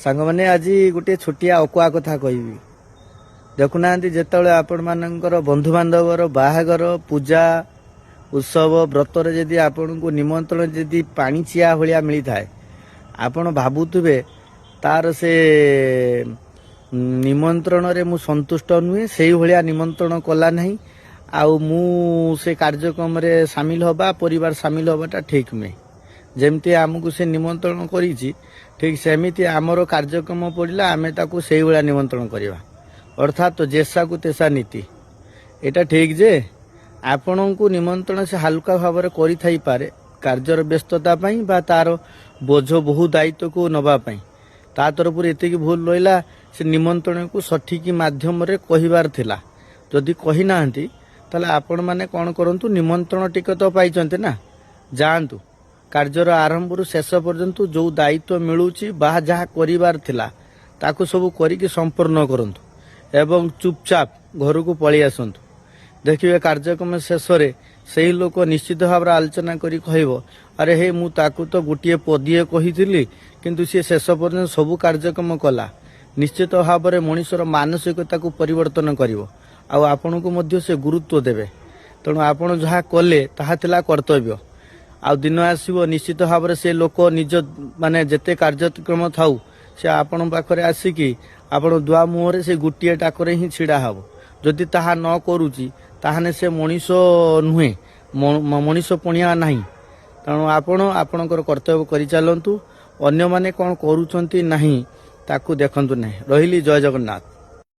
ସାଙ୍ଗମାନେ, ଆଜି ଗୋଟିଏ ଛୋଟିଆ ଅକୁହା କଥା କହିବି। ଦେଖୁନାହାନ୍ତି, ଯେତେବେଳେ ଆପଣମାନଙ୍କର ବନ୍ଧୁବାନ୍ଧବର ବାହାଘର, ପୂଜା, ଉତ୍ସବ, ବ୍ରତରେ ଯଦି ଆପଣଙ୍କୁ ନିମନ୍ତ୍ରଣ ଯଦି ପାଣିଚିଆ ଭଳିଆ ମିଳିଥାଏ, ଆପଣ ଭାବୁଥିବେ ତାର ସେ ନିମନ୍ତ୍ରଣରେ ମୁଁ ସନ୍ତୁଷ୍ଟ ନୁହେଁ, ସେଇଭଳିଆ ନିମନ୍ତ୍ରଣ କଲା ନାହିଁ, ଆଉ ମୁଁ ସେ କାର୍ଯ୍ୟକ୍ରମରେ ସାମିଲ ହେବା, ପରିବାର ସାମିଲ ହେବାଟା ଠିକ୍ ନୁହେଁ। ଯେମିତି ଆମକୁ ସେ ନିମନ୍ତ୍ରଣ କରିଛି, ଠିକ୍ ସେମିତି ଆମର କାର୍ଯ୍ୟକ୍ରମ ପଡ଼ିଲା ଆମେ ତାକୁ ସେଇଭଳିଆ ନିମନ୍ତ୍ରଣ କରିବା। ଅର୍ଥାତ୍ ଯେସାକୁ ତେସା ନୀତି। ଏଇଟା ଠିକ୍ ଯେ ଆପଣଙ୍କୁ ନିମନ୍ତ୍ରଣ ସେ ହାଲୁକା ଭାବରେ କରିଥାଇପାରେ, କାର୍ଯ୍ୟର ବ୍ୟସ୍ତତା ପାଇଁ ବା ତାର ବୋଝ ବହୁ ଦାୟିତ୍ୱକୁ ନେବା ପାଇଁ। ତା ତରଫରୁ ଏତିକି ଭୁଲ ରହିଲା, ସେ ନିମନ୍ତ୍ରଣକୁ ସଠିକ୍ ମାଧ୍ୟମରେ କହିବାର ଥିଲା। ଯଦି କହିନାହାନ୍ତି, ତାହେଲେ ଆପଣମାନେ କ'ଣ କରନ୍ତୁ? ନିମନ୍ତ୍ରଣ ଟିକେ ତ ପାଇଛନ୍ତି ନା, ଯାଆନ୍ତୁ। କାର୍ଯ୍ୟର ଆରମ୍ଭରୁ ଶେଷ ପର୍ଯ୍ୟନ୍ତ ଯେଉଁ ଦାୟିତ୍ୱ ମିଳୁଛି ବା ଯାହା କରିବାର ଥିଲା, ତାକୁ ସବୁ କରିକି ସମ୍ପୂର୍ଣ୍ଣ କରନ୍ତୁ ଏବଂ ଚୁପଚାପ ଘରକୁ ପଳେଇ ଆସନ୍ତୁ। ଦେଖିବେ, କାର୍ଯ୍ୟକ୍ରମ ଶେଷରେ ସେଇ ଲୋକ ନିଶ୍ଚିତ ଭାବରେ ଆଲୋଚନା କରି କହିବ, "ଆରେ ହେ, ମୁଁ ତାକୁ ତ ଗୋଟିଏ ପଦିଏ କହିଥିଲି, କିନ୍ତୁ ସିଏ ଶେଷ ପର୍ଯ୍ୟନ୍ତ ସବୁ କାର୍ଯ୍ୟକ୍ରମ କଲା।" ନିଶ୍ଚିତ ଭାବରେ ମଣିଷର ମାନସିକତାକୁ ପରିବର୍ତ୍ତନ କରିବ ଆଉ ଆପଣଙ୍କୁ ମଧ୍ୟ ସେ ଗୁରୁତ୍ୱ ଦେବେ। ତେଣୁ ଆପଣ ଯାହା କଲେ ତାହା ଥିଲା କର୍ତ୍ତବ୍ୟ। ଆଉ ଦିନ ଆସିବ, ନିଶ୍ଚିତ ଭାବରେ ସେ ଲୋକ ନିଜ ମାନେ ଯେତେ କାର୍ଯ୍ୟକ୍ରମ ଥାଉ, ସେ ଆପଣଙ୍କ ପାଖରେ ଆସିକି ଆପଣ ଦୁଆ ମୁହଁରେ ସେ ଗୋଟିଏ ଡାକରେ ହିଁ ଛିଡ଼ା ହେବ। ଯଦି ତାହା ନ କରୁଛି, ତାହେଲେ ସେ ମଣିଷ ନୁହେଁ, ମଣିଷ ପଣିଆ ନାହିଁ। ତେଣୁ ଆପଣ ଆପଣଙ୍କର କର୍ତ୍ତବ୍ୟ କରିଚାଲନ୍ତୁ। ଅନ୍ୟମାନେ କ'ଣ କରୁଛନ୍ତି ନାହିଁ, ତାକୁ ଦେଖନ୍ତୁ ନାହିଁ। ରହିଲି, ଜୟ ଜଗନ୍ନାଥ।